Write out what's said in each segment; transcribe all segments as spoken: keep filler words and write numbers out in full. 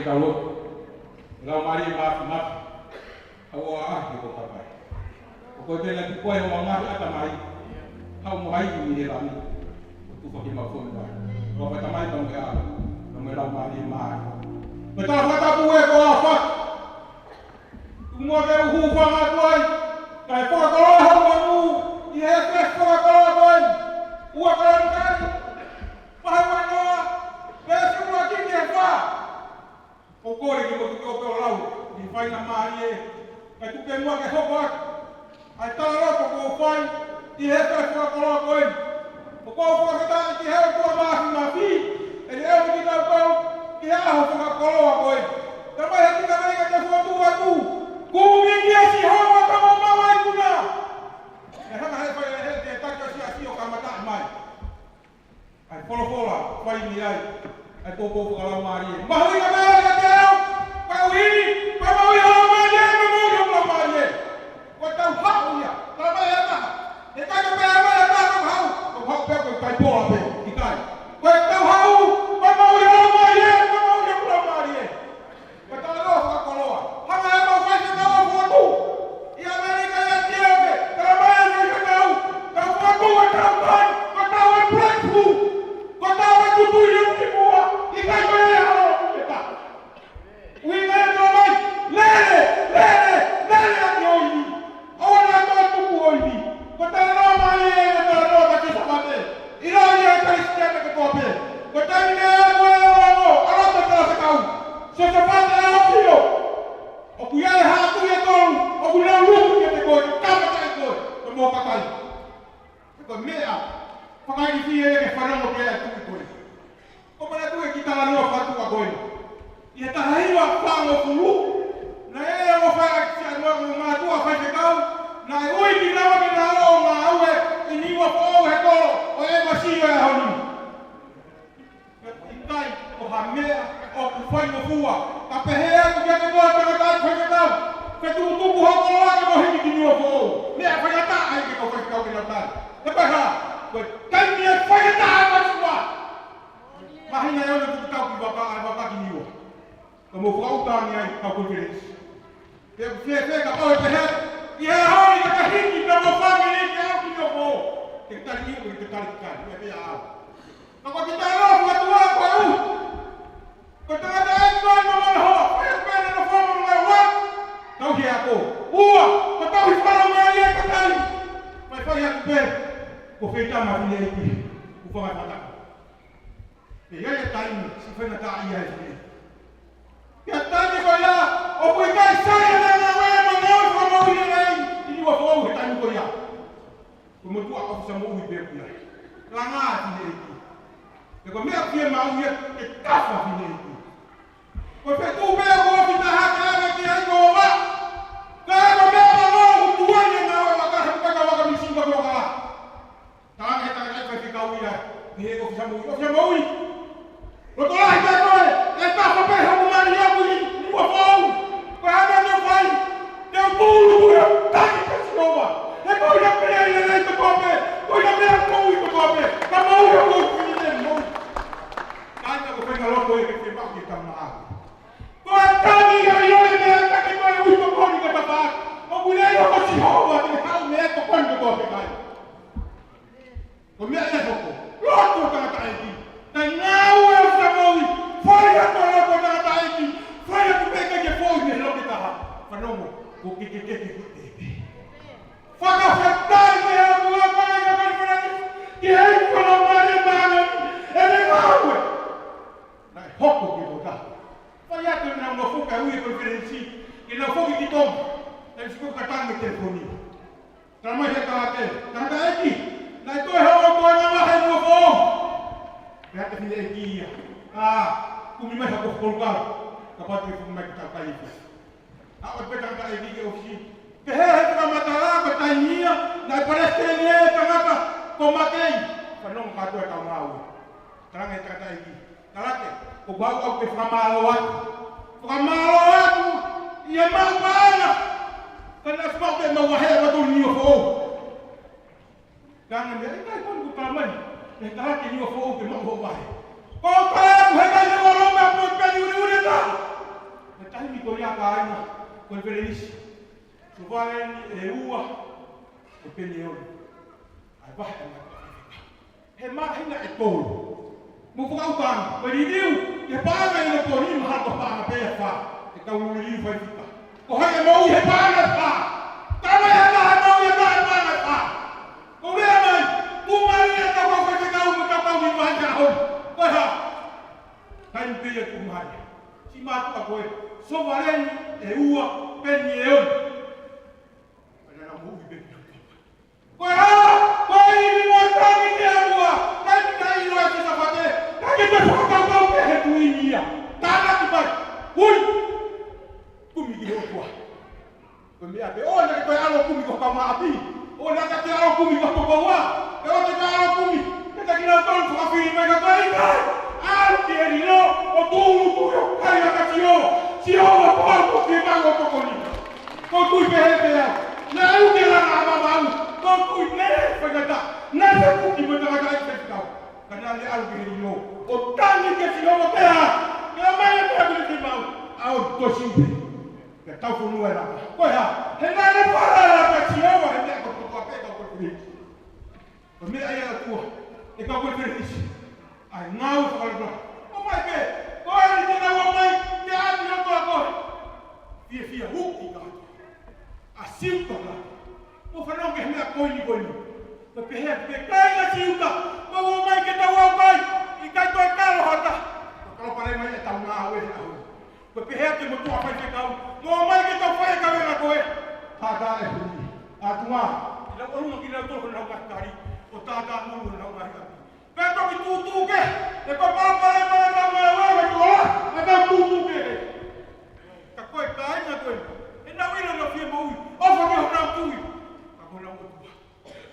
Kau lotu, Laumālie Māfimafi, ʻoua ʻe ʻai ke ko kapai. ʻOku ʻikai ke tuku ai ʻo ngaahi ʻatamai, haʻu mo hai ni he langi. ʻO tufa ke mau fonu ai. ʻOfa Tamai, Tamai ʻa, Tamai Laumālie Māfimafi. Pea tau fakatapu e ko afa. Tuku muʻa ke u hūfanga atu ai. Kae fakakoloa hoʻo manu, ʻi he efiafi fakakoloa ko eni. Ua Kalonikali, vahe uanoa, veesi ʻuluaki ki he fā. ʻOku ou kole ke mou tuku ʻo pehē ʻo lau, ʻi he faingamālie, kae tuku muʻa ke hoko atu ʻa e talaloto kuo u fai ʻi he efiafi fakakoloa ko eni. ʻOku ou fakafetaʻi ki he ʻOtua Māfimafi, ʻene ʻomi kitautolu ki he ʻaho fakakoloa ko eni. Tamai, he tika mai ka te fotu atu, kumi kia Sihova ka mau maʻu ʻa e ikuna. ʻE hanga he fai e he te taki ʻa Siasi ʻo kamataʻi mai ʻa e folofola, fai ni ai ʻa e poupou fakalaumālie. Mahuʻinga pē ia kiate au, koeʻuhi, ko e maʻu ia ʻo e laumālie, ko e maʻu ia ʻo e laumālie. Ko ʻetau haʻu ia, tala mai ʻe he taha. ʻE ʻikai ke pehē mai ʻe he taha ʻoku haʻu, ʻoku haʻu pē ko e kai pola pē, ʻikai. Ko ʻetau haʻu, ko e maʻu ia ʻo e laumālie, ko e maʻu ia ʻo e laumālie. Ko e talanoa fakakoloa. Hanga ʻe he kau faifekau ʻo Fuatu ʻi ʻAmelika ʻi ʻAtioke. Tala mai ʻe he faifekau, ka Fuatu ʻa e tau kai, ko e tau ʻa e breakthrough. Ko e tau ʻa e tutui ʻi muʻa. ʻIkai ko e ʻaho ʻo e ta. ʻUhinga ia tala mai, lele, lele, lele ʻa e ʻoivi. ʻOua naʻa toe tuku ʻoivi. Ko e talanoa mai ē, ko e talanoa ka te Sāpate. ʻIlo ia ʻe Kalisitiane kotoa pē. Ko e taimi ē ko e ʻaho, ʻaho ʻo e talafekau. Sōsafate ʻa ʻOfio. ʻOku ʻi ai e haʻa tuʻi ʻe tolu, ʻoku nau luku kiate koe, kamataʻi koe, ko e mo kakai. Ko e meʻa fakailifia ia ke fanongo ki ai e tuʻi ko ē. ʻOku manatuʻi e kiʻi talanoa fakaʻotua ko ē. ʻI he taha hiva fāngofulu, naʻe ʻi ai e ongo fai ʻa e kiʻi ʻalu ʻa e mātuʻa faifekau, naʻe ui kinaua ke nau ō ʻo ngāue ʻi Niuafoʻou he kolo ʻo ʻEvasi ʻo e ʻaho ni. ʻIkai ko ha meʻa ʻoku faingofua. Ka pehē atu kiate koe tangataʻeiki faifekau, fetukutuku hoʻo koloa ke mo hiki ki Niuafoʻou. Meʻa faingataʻa ia ke kau faifekau ke nau tali. He ko e hā? Ko e taimi ʻe faingataʻa e masiva. Māhina ʻe ono tuku tau ki vaka, ʻa e vaka ki Niua. Ka mou fakaʻuta ange ai kau konifelenisi. Pea ʻoku fēfē kapau ʻe pehē, ʻi he ʻaho ni ka ke hiki pea mo e fāmili ke aʻu ki Niuafoʻou. Ke tali ʻi, ke tali ki kai, ʻe pea au. Ka ko e kiʻi talanoa fakaʻotua ko ē. Ko e tangataʻeiki ko ē naʻe manahoa, fai atu pē ʻene nofo mo e ngāue. Tauhi ako. Ua, ko e tauhi fakalaumālie ʻa e kakai. Fai fai atu pē, ko e feitama fineʻeiki. Kuo fanga fata. ʻE ʻi ai e taimi, siʻi faingataʻaʻia e fineʻeiki. Pea taimi ko ia, ʻoku ʻikai sai ʻene ngāue mo e ngāue fakamoʻui ʻi Niuafoʻou he taimi ko ia. Ko e motuʻa ʻōfisa moʻui pē ʻoku ʻi ai. Langā e fineʻeiki. He ko e meʻa fiemaʻu ia ke tafa fineʻeiki. Ko e fetuʻu pē ʻoku ofi taha ke ʻave ki ai ko ova. Ka ko e meʻa ʻoku ʻoku tuai e ngāue vaka he puka ka vaka misi ka vaka. Talaange ʻe he tangataʻeiki faifekau ia, ʻe he ʻōfisa moʻui, ʻōfisa moʻui. Loto lahi pē koe, ʻe tafa pē hoku mali ʻaʻaku ʻi Niuafoʻou. Ko e hā naʻa te fai? Te u tūʻulutui ʻo tangi kia Sihova. He ko ia pē ia lelei kotoa pē, ko ia pē ia moʻui kotoa pē. Ka moʻui ʻa e moʻui fili lelei moʻui. Ka ʻi ai ko e faʻahinga loto ia ke te maʻu ke tau maʻu. Ko e tangi ia ʻi he meʻa ka ke toe ui tokoni ka tapa. ʻOku lelei ko Sihova te ne haʻu mo e tokoni kotoa pē kai. Ko e meʻa ia ʻe hoko. Lotu ʻo e tangataʻeiki. Kae ngāue ʻo e ʻōfisa moʻui. Fai atu e lotu ʻo e tangataʻeiki. Fai atu pē kae ke foʻi mei he loki taha. Fanongo, ko e kekekeke ko e pēpē. Fakafetaʻi ki he ʻOtua ko e ʻEiki ko e Fale. Ki he ʻEiki ko e Laumālie Māʻoniʻoni. ʻEne ngāue. Naʻe hoko ki he loki taha. Fai atu ʻenau nofo kae ui e konifelenisi. Ke nau foki ki Tonga. Naʻe siko ka tangi telefoni. Tala mai he kalake, tangataʻeiki, naʻe toe haʻu ʻa e ʻOtua ʻo ngāue ʻi Niuafoʻou. Pehē atu e fineʻeiki ia, ʻā, kumi mai ha kofu polokalo, kapau te ke foki mai ke tau kai e fiha. Aʻu pē tangataʻeiki ki he ʻōfisi. Pehē he fakamatala ko e taimi ia, naʻe palesiteni e tangata ko Makei. Fanongo kātoa e kau ngāue. Talaange ʻe he tangataʻeiki, kalake, ko au ʻoku ou fakamālō atu. Fakamālō atu, ʻi he maʻu paʻanga. Ka naʻe ʻosi maʻu pē ʻemau vahe ʻo aʻu atu ki Niuafoʻou. Talaange mai, ʻikai ko eni kuo tala mai ʻe he kalake Niuafoʻou ke maʻu hoʻo vahe. Ko e tala atu he kai ne ua loma ko e peni uliuli ka. Taimi ko ia kāinga, ko e Filipi, Sovaleni ʻe ua, ko Penielo. ʻA e vahe ʻa e ngaahi faifekau. He māhina ʻe tolu. Mou fakaʻuta ange, ko e liliu, he paʻanga ʻi he pō ni mahalo ko e paʻanga pē ʻe fā. ʻE kau liliu faifekau. Ko hai ʻe moʻui he paʻanga ʻe fā? Tala ʻe ha taha ʻe moʻui he paʻanga ʻe fā. Ko e lea mai, tuʻu mai e kau faifekau mo e kau liliu faifekau. Ko e hā? Taimi pē ia tuʻu mai. Siʻi mātuʻa ko ē, Sovaleni ʻe ua, Penielo. Pea naʻa nau moʻui pē. Ko e hā? Ko e ivi mo e tangi ki he ʻOtua. Taimi naʻe ʻilo ai ʻe Siosafate, naʻe ʻikai ke toe fakakaukau pē he tuʻi ni ia. Tānaki mai. Ui! Kumi ki he ʻOtua. Ko e meʻa pē, ʻoua naʻa ke toe ʻalu ʻo kumi ki ho kaungāʻapi. ʻOua naʻa ke toe ʻalu ʻo kumi ki ho tokoua. ʻOua te ke ʻalu ʻo kumi. Ke taki nautolu fakafili mai ka ko e ʻikai. ʻAlu ki he lilo, ʻo tūʻulutui ʻo kai ʻa Sihova. Sihova, ko au ko e fiemaʻu ʻo e tokoni. Ko e tui pehē pē au. Naʻe uke langa ʻa Vavau. Ko e tui ne faingataʻa. Naʻe fekuki mo e tangataʻeiki faifekau. Ka naʻa ne ʻalu ki he lilo. ʻO tangi kia Sihova pea. Ke ʻomai e meʻa ko eni ke mau. ʻAo tosi pē. Ke tau fonua e laka. Ko e hā? He naʻa ne falala kia Sihova he meʻa kotoa pē kau ko e Filipi. Ko e meʻa ia ʻa e ʻOtua. ʻE kau ko e Filipi. ʻA e ngāue fakalaka. ʻOmai pē. Ko eni te nau ō mai. Ke ʻati ʻOtua koe. Fiefia huki ka. ʻA Siuta ka. Mou fanongo ki he meʻa ko eni ko eni. Ko e pehē atu pē kāinga Siuta. Mou ō mai ke tau ʻaukai. ʻIkai toe kalo ha taha. Ko e kalo pale mai e tau ngāue he ʻaho ni. Ko e pehē atu e motuʻa faifekau, mou ō mai ke tau fai e kavenga ko ē. Tātā e huni. ʻAtuʻa. ʻI lau ʻolunga kinautolu honau ngaahi kali, ʻo tātāmulu honau ngaahi ʻapi. Pea toki tūtū kehe, he ko e palopalema ʻetau ngāue, ʻetau tola, ʻetau tūtū kehe. Ka ko e kāinga ko ē, ʻenau ʻilo ʻenau fiemaʻu, ʻofa ki honau tui. Ka ko honau ʻOtua.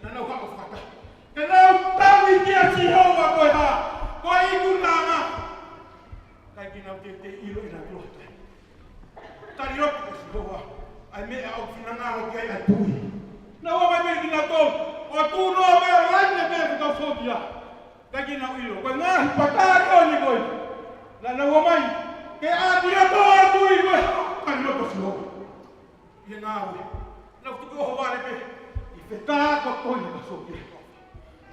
Naʻa nau haʻu fakataha. Ke nau tangi kia Sihova ko e hā, ko e ikunaʻanga. ʻIkai ke nau teitei ʻilo ʻenau tuʻu ha taimi. Tali ʻo Sihova, ʻa e meʻa ʻoku finangalo ki ai ʻa e tui. Naʻa nau ō mai pē kinautolu, ʻo tuʻu noa pē ʻo laine pē ʻoku tau sōtia. ʻIkai ke nau ʻilo, ko e ngaahi pātali ʻo ni ko ē. Naʻa nau ō mai, ke ʻati ʻa e tui ko e hā, tali ʻo Sihova. ʻI he ngāue. Nau tuku ʻohovale pē. ʻI he fetā ko e tohi na ka sō ki he.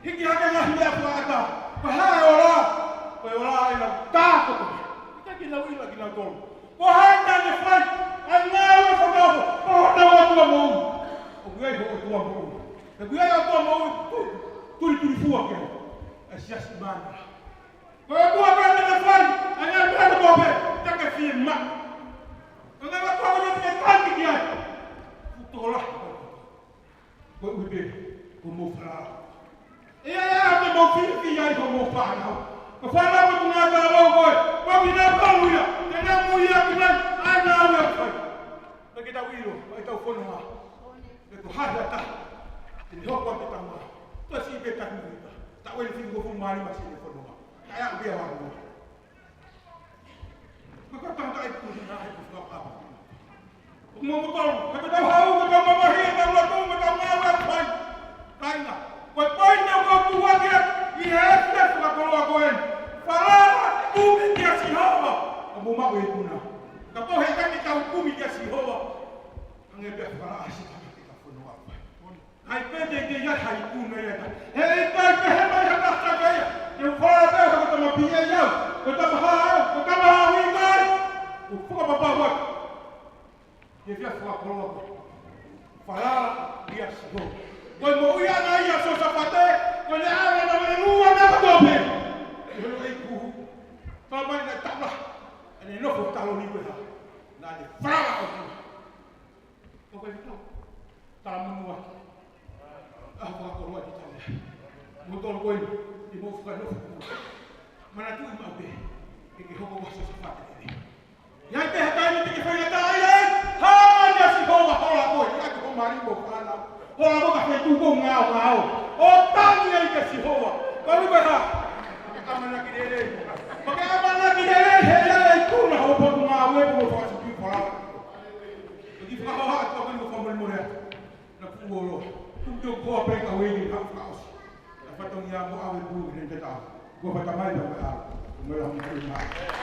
Hiki hake ngaahi meʻa fakaʻatā. Ko e hā e ola. Ko e ola ʻenau tā kotoa. ʻIkai ke nau ʻilo kinautolu. Ko hai naʻa ne fai. ʻA e ngāue fakaofo. Ko honau ʻOtua moʻui. ʻOku ʻi ai ho ʻOtua moʻui. ʻOku ʻi ai ʻOtua moʻui. Tu, tulitulifua ke. ʻA e siasi mana. Ko e ʻOtua pē te ne fai, ʻa e ngaahi meʻa kotoa pē, te ke fiemaʻu. Ko e ngaahi meʻa kotoa pē te ke tangi ki ai. Fuʻu tokolahi. Ko e ʻuhi pē, ko hoʻomou falala. ʻE ʻi ai ʻa e meʻa te mou fiefia ai ko hoʻomou fānau. Ko e fānau ko e tuʻunga ʻa e lau ko ē, ko e kinautolu ia, te nau muiaki mai, ʻa e ngāue ʻoku fai. Pea ke tau ʻilo, ʻa ʻetau fononga. Pe ko hai ha taha, te ne hoko atu e tama. Tuʻa siʻi pē tahi mita. Taʻu ʻe fitungofulu mā nima siʻi fononga. Kae aʻu pē ʻa e ua. Ko e tangataʻeiki tuʻi na he ko e fakaʻapu. ʻOku mou tau, ka te tau haʻu, ka tau mamahi, ka tau lotu, ka tau ngāue ʻa e fai. Kāinga, ko e poini ʻoku ou tuʻu ʻaki ʻi he efiafi fakakoloa ko ē. Falala, kumi kia Sihova. ʻO mou maʻu e ikuna. Kapau heʻikai ke tau kumi kia Sihova. Hangē pē ha fakalaʻasi ka ke tau fononga ʻa e fai. ʻAi pē te te ia hai kuna ia ta. He ʻikai ke he mai ha taha ka ia. Ke u fala pē ha ko tama pia ia. Ko tama hao, ko tama hao i kai. Ko fakapapau atu. Ke fia fakakoloa ko. Fala ia siho. Ko e moʻui ʻana ia Siosafate. Ko e anga na e lua na ka tope. Ke holo e kuhu. Fala mai na taula. ʻAne nofo talo ni ko e ha. Naʻa ne fala atu. Ko e tau. Talamonū atu. ʻA e fakakoloa ki tau ia. Mou tolo ko ē, ʻi mou fakanofo. Manatuʻi maʻu pē, ke ke hoko ʻa Siosafate ʻeni. ʻI ai pē ha taimi te ke faingataʻaʻia ai, hanga ʻia Sihova hola koe, ʻi ʻaki ho mali mo e fānau. Hola koe ka feituʻu ko e ngaongao. ʻO tangi ai kia Sihova. Ka ʻoku ʻikai ha. ʻAmanaki lelei. Pea ke ʻamanaki lelei, he ʻe ʻi ai e ikuna ho potungāue mo e fakasipi fala. Ko e kiʻi fakahoha atu ʻa e kau fakamolemole atu. Na kuo olo. Kuo tō koa pē ka wei ni ka fakaʻosi. Na fatongia mo ʻave pū ki he tau. Kuo fatamai pē ʻa e ʻau. Kuo mela mo tui mai.